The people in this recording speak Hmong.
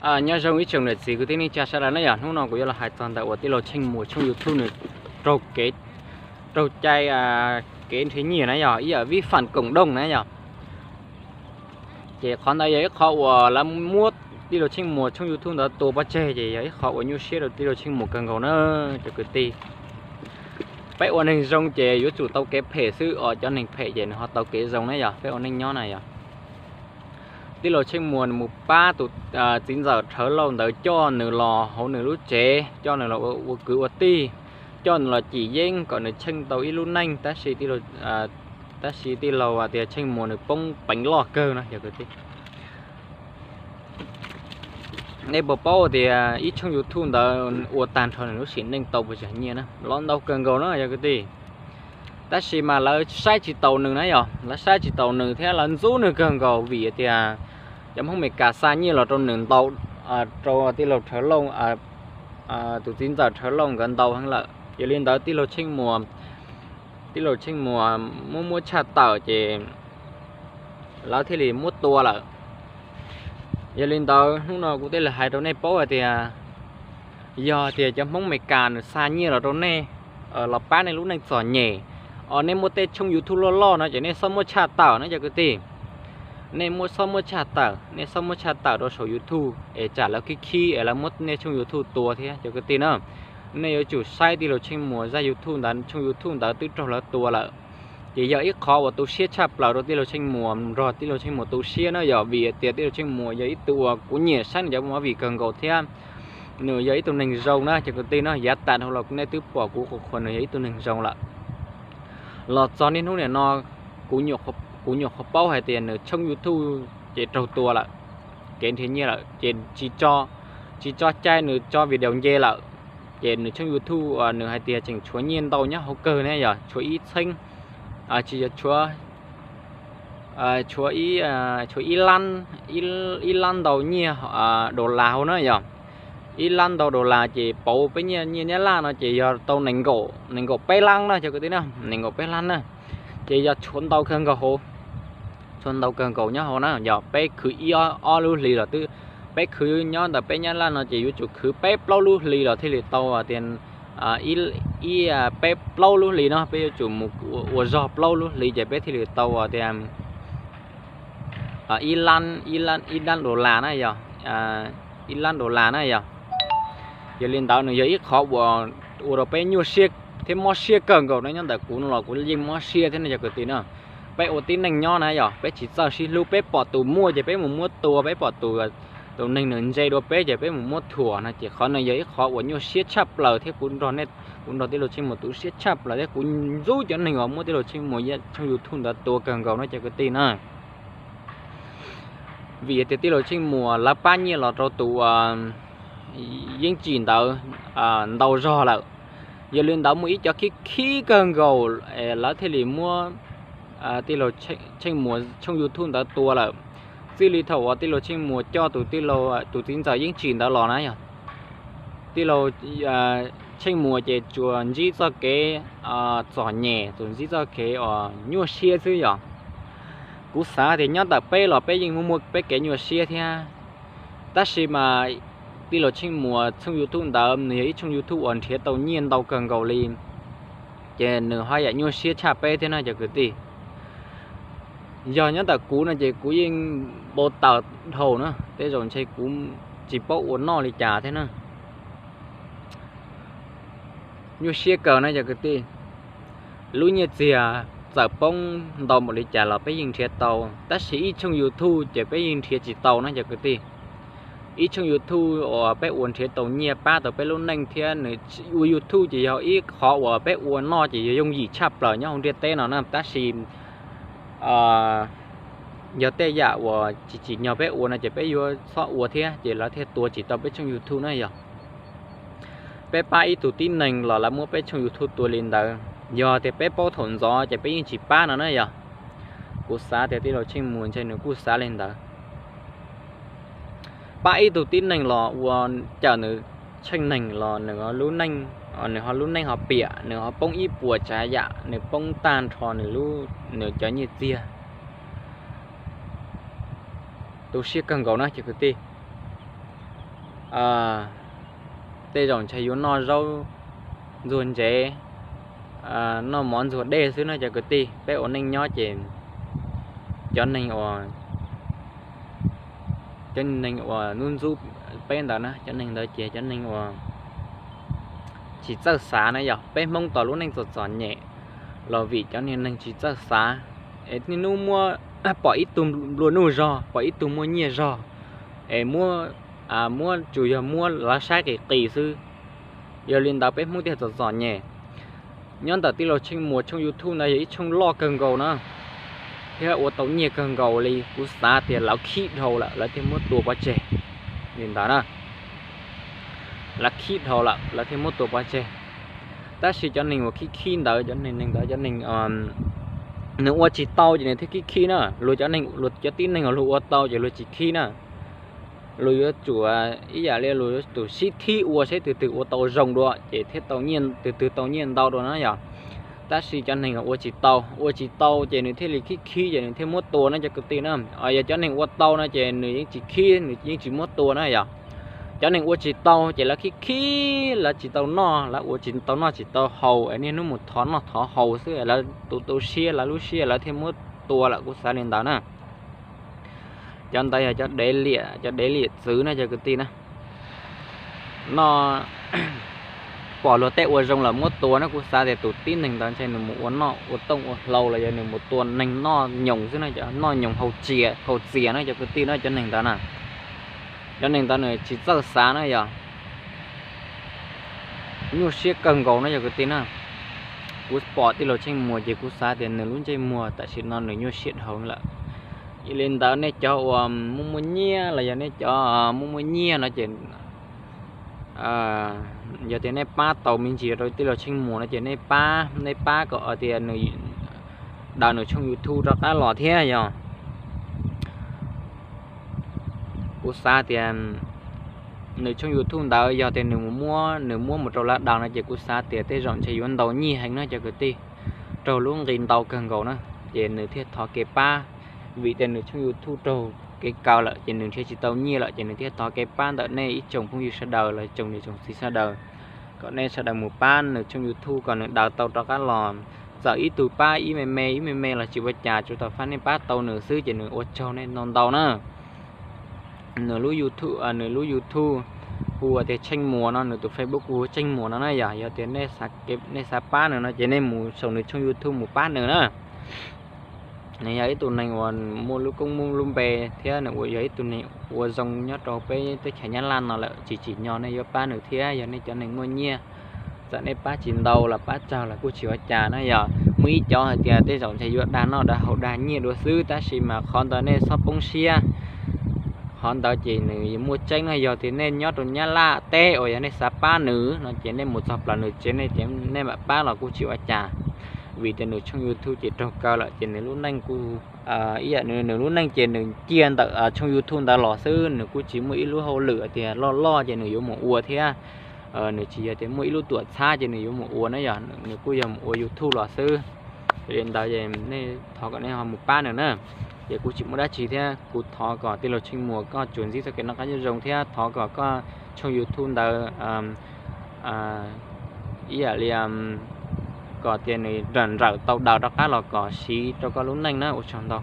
Nyob zoo ib tsoom niam txiv kwv tij neej tsa sawv daws na yom, hnub no kuv yuav los hais txog ntawm uas tij laug Tsheej Muas tshooj YouTube nws raug kev, raug cai kev nrhiav nyiaj na yog ib yam vi phạm cộng đồng na yom. Ces qhov ntawd yog ib qhov uas lawv muab tij laug Tsheej Muas tshooj YouTube ntawd tua pov tseg ces yog ib qhov uas nyuaj siab rau tij laug Tsheej Muas kawg nkaus na cov kwv tij. Peb ua neeg zoo ces yuav tsum tau kev phem xwb os, cov neeg phem ces nws ho tau kev zoo na yog peb ua neej nyob na yog. Tij laug Tsheej Muas nws mus pab tus txiv ntxawm Rhawv Lauj ntawd coj nws los hauv nws lub tsev, coj nws los ua kwv ua tij, coj nws los cim yeeb kom nws tsheej tau ib lub neej, tab sis tij laug, tab sis tij laug tias Tsheej Muas nws poob peev loj kawg no cov kwv tij. Nej puas paub tias ib tshooj YouTube ntawd ua tag nrho nws lub sim neej tau puas tsawg nyiaj na, los ntau kawg nkaus na yog kwv tij. Tab sis mas lawv saib tsis taus nws na yog, lawv saib tsis taus nws thiab lawv ntxub nws kawg nkaus vim tias cov Hmoob Amelikas xa nyiaj los rau nws ntau, rau tij laug Rhawv Lauj, tus txiv ntxawm Rhawv Lauj nkawd ntau heev lawm. Yog li ntawd tij laug Tsheej Muas, tij laug Tsheej Muas muab muab tshaj tawm ces lawv thiaj li muab tua lawm. Yog li ntawd hnub no kuv thiaj li hais rau nej paub hais tias yog tias cov Hmoob Amelikas nws xa nyiaj los rau nej, los pab nej lub neej txom nyem, os nej muaj tej tshooj YouTube loj loj no ces nej txhob muab tshaj tawm na cov kwv tij. Nej muab txhob muab tshaj tawm, nej txhob muab tshaj tawm rau saum YouTube es tsam lawv khib khib es lawv muab nej tshooj YouTube tua thiab cov kwv tij na. Nej yuav tsum saib tij laug Tsheej Muas zaj YouTube ntawd, tshooj YouTube ntawd twb raug lawv tua lawm. Ces yog ib qhov uas tu siab tshaj plaws rau tij laug Tsheej Muas, nrog tij laug Tsheej Muas tu siab na yog vim tias tij laug Tsheej Muas yog ib tug uas kuv nyiam saib nws cov movie kawg nkaus thiab nws yog ib tug neeg zoo na cov kwv tij na. Yav tas dhau los nej twb pom kuv qhuas qhuas nws yog ib tug neeg zoo lawm. Los txog niaj hnub niam no kuv nyuam qhuav paub hais tias nws tshooj YouTube ces raug tua lawm, kev nrhiav nyiaj lawm ces tsis tso cai nws tso video nce lawm. Ces nws tshooj YouTube nws hais tias tseem tshuav nyiaj ntau nyob hauv kawg ne yog tshuav ib txheeb, tsis yog, tshuav, tshuav ib lab ntau nyiaj dollar hauv na yog. Ib lab ntau dollar ces pauv peb nyiaj Nyab Laj no ces yog tau nees nkaum peb lab na cov kwv tij na, nees nkaum peb lab na. Ces yog tshuav ntau kawg nkaus hauv, tshuav ntau kawg nkaus nyob hauv na yog peb khwv ib ob lub hlis los twb, peb khwv nyob ntawm peb Nyab Laj no ces yuav tsum khwv peb plaub lub hlis los thiaj li tau tias, ib, peb plaub lub hlis no peb yuav tsum mus ua zog plaub lub hlis ces peb thiaj li tau tias ib lab, ib lab dollar na yog, ib lab dollar na yog. Yog li ntawd nws yog ib qhov uas ua rau peb nyuaj siab thiab mob siab kawg nkaus na. Nyob ntawm kuv no los kuv yeej mob siab thiab no cov kwv tij na. Peb ua tib neeg nyob na yog peb tsis txawj sib hlub, peb pom tus muaj ces peb mus muab tua, peb pom tus, tus neeg nws ntse dua peb ces peb mus muab thuam no ces qhov no yog ib qhov uas nyuaj siab tshaj plaws thiab kuv nrog, kuv nrog tij laug Tsheej Muas tu siab tshaj plaws thiab kuv ntxub cov neeg uas muab tij laug Tsheej Muas tshooj YouTube ntawd tua kawg nkaus no cov kwv tij na. Vim tias tij laug Tsheej Muas lawv pab nyiaj los rau tus Yeeb Tsim ntawd ntau zog lawm. Yog li ntawd muaj ib cov khib khib kawg nkaus lawv thiaj li muab tij laug Tsheej Muas tshooj YouTube ntawd tua lawm. Txij li thaum uas tij laug Tsheej Muas coj tus tij laug, tus txiv ntxawm Yeeb Tsim ntawd los na yog tij laug Tsheej Muas ces tsuas ntsib txoj kev txom nyem, tsuas ntsib txoj kev uas nyuaj siab xwb yog. Kuv xav tias nyob ntawm peb los peb yeej muaj muaj peb kev nyuaj siab thiab, tab sis mas tij laug Tsheej Muas tshooj YouTube ntawd nws yog ib tshooj YouTube uas nrhiav tau nyiaj ntau kawg nkaus li, ces nws haj yam nyuaj siab tshaj peb thiab na cov kwv tij. Yog nyob ntawm kuv no ces kuv yeej npau taws dhau na, tej zaum ntshe kuv tsis paub ua noj li cas thiab na. Nyuaj siab kawg na cov kwv tij. Lub nyiaj txiag txawm poob ntau npaum li cas los peb yeej nrhiav tau, tab sis ib tshooj YouTube ces peb yeej nrhiav tsis tau na cov kwv tij. Ib tshooj YouTube uas peb ua nrhiav tau nyiaj pab tau peb lub neej thiab nws ua YouTube ces yog ib qhov uas peb ua noj ces yog yooj yim tshaj plaws nyob hauv ntiaj teb no na, tab sis yog tej yam uas tsis tsim nyog peb ua no ces peb yuav txhob ua thiab ces lawv thiaj tua tsis tau peb tshooj YouTube na yog. Peb pab ib tug tib neeg los lawv muab peb tshooj YouTube tua li ntawd, yog tias peb paub thaum ntxov ces peb yeej tsis pab no na yog. Kuv xav tias tij laug Tsheej Muas ntshe nws kuj xav li ntawd. Pab ib tug tib neeg los ua cawm nws tsheej neeg los nws lub neej, nws ho lub neej ho piam, nws ho poob ib puas tsav yam, nws poob tag nrho nws lub, nws cov nyiaj txiag. Tu siab kawg nkaus na cov kwv tij. tej zaum ntshe yuav noj zaub ntxuag ntsev, noj mov ntxuag dej xwb na cov kwv tij. Peb ua neej nyob ces cov neeg uas, cov neeg uas ntxub ntxub peb ntawd na, cov neeg ntawd ces cov neeg uas tsis txawj xav na yog. Peb Hmoob tos lub neej txom txom nyem los vim cov niag neeg tsis txawj xav. Es niaj hnub muab, pom ib tug nplua nuj zog, pom ib tug muaj nyiaj zog, es muab, muab tsuas yog muab lawv saib qis qis xwb. Yog li ntawd peb Hmoob thiaj txom txom nyem. Nyob ntawm tij laug Tsheej Muas tshooj YouTube ntawd yog ib tshooj loj kawg nkaus na, thiab ua tau nyiaj kawg nkaus li. Kuv xav tias lawv khib dhau lawm lawv thiaj muab tua pov tseg li ntawd na. Lawv khib dhau lawm lawv thiaj muab tua pov tseg. Tab sis cov neeg uas khib khib ntawd, cov neeg ntawd cov neeg, nws ua tsis tau ces nws thiaj khib khib na. Luag cov neeg, luag cov tib neeg uas luag ua tau ces luag tsis khib na. Luag yuav tsum ib yam li luag yuav tsum sib thib ua saib tus twg ua tau zoo dua ces thiaj tau, tus twg tau nyiaj ntau dua na yog. Tab sis cov neeg ua tsis tau, ua tsis tau ces nws thiaj li khib khib ces nws thiaj muab tua na cov kwv tij na. Yog cov neeg ua tau no ces nws yeej tsis khib, nws yeej tsis muab tua na yog. Cov neeg ua tsis tau ces lawv khib khib, lawv tsis tau noj, lawv ua tsis tau noj tsis tau haus es niaj hnub mus thov noj thov haus xwb, lawv tu tu siab, lawv lub siab lawv thiaj muab tua lawm, kuv xav li ntawd na. Cov ntawd yog cov dev liam, cov dev liam txwv na cov kwv tij na. Noj, pom luag tej ua zoo lawm muab tua na, kuv xav tias tus tib neeg ntawd ntshe nws mus ua noj ua tooj ua hlau los yog nws mus tua neeg noj nyoos xwb na, cov noj nyoos haus txias, haus txias na cov kwv tij na, cov neeg ntawd na. Cov neeg ntawd nws tsis txawj xav na yog. Nyuaj siab kawg nkaus no cov kwv tij na. Kuv pom tij laug Tsheej Muas ces kuv xav tias nws lub ntsej muag tam sim no nws nyuaj siab dhau lawm. Yog li ntawd nej cov uas muaj muaj nyiaj los yog nej cov muaj muaj nyiaj no ces yog tias nej pab tau me ntsis rau tij laug Tsheej Muas no ces nej pab, nej pab kom tias nws daws nws tshooj YouTube rov qab los thiab yog. Kuv xav tias nws tshooj YouTube ntawd yog tias nws mus muab, nws muab mus rau lawv daws no ces kuv xav tias tej zaum ntshe yuav ntau nyiaj heev na cov kwv tij, raug lub nqi ntau kawg nkaus na. Ces nws thiaj thov kev pab, vim tias nws tshooj YouTube raug kev kaw lawm ces nws nrhiav tsis tau nyiaj lawm ces nws thiaj thov kev pab ntawm nej ib tsoom phooj ywg sawv daws los tsoom niam tsoom txiv sawv daws, kom nej sawv daws mus pab nws tshooj YouTube kom nws daws tau rov qab los. Txawm ib tug pab ib me me ib me me los tsis ua cas, tsuas tau fab nej pab tau nws xwb ces nws ua tsaug nej ntau ntau na. Nws lub YouTube, nws lub YouTube hu ua tias Tsheej Muas no, nws tus Facebook hu ua Tsheej Muas no na yog. Yog tias nej xav pab nws no ces nej mus saum nws tshooj YouTube mus pab nws na. Nws yog ib tug neeg uas muaj lub koob muaj lub npe thiab nws yog ib tug neeg ua zoo nyob rau peb teb chaws Nyab Laj no lawm, tsis tsim nyog nej yuav pab nws thiab. Yog nej cov neeg muaj nyiaj, txawm nej pab tsis ntau los pab tsawg los kuj tsis ua cas na yog. Muaj ib cov hais tias tej zaum ntshe yuav dag noj dag haus dag nyiaj dua xwb, tab sis mas qhov ntawd nej txhob poob siab. Qhov ntawd ces nws muaj tseeb na. Yog tias nej nyob rau Nyab Laj teb uas yog nej xav pab nws no ces nej mus txog plaws nws tsev nej mam pab los kuj tsis ua cas, vim tias nws tshooj YouTube ces raug kaw lawm ces nws lub neej kuj ib yam nws lub neej ces nws ciaj ntawm tshooj YouTube ntawd los xwb, nws kuj tsis muaj ib lub hauj lwm tias loj loj ces nws yuav mus ua thiab. Nws tsis yog tias muaj ib lub tuam txhab ces nws yuav mus ua na yog, nws kuj yog mus ua YouTube los xwb. Yog li ntawd nej thov kom nej ho mus pab nws na. Ces kuv tsis muaj dab tsi thiab, kuv thov kom tij laug Tsheej Muas koj tsuas ntsib txoj kev noj qab nyob zoo thiab thov kom koj tshooj YouTube ntawd ib yam li kom tias nws nrawm nrawm tau daws rov qab los kom siv rau koj lub neej na. Ua tsaug ntau.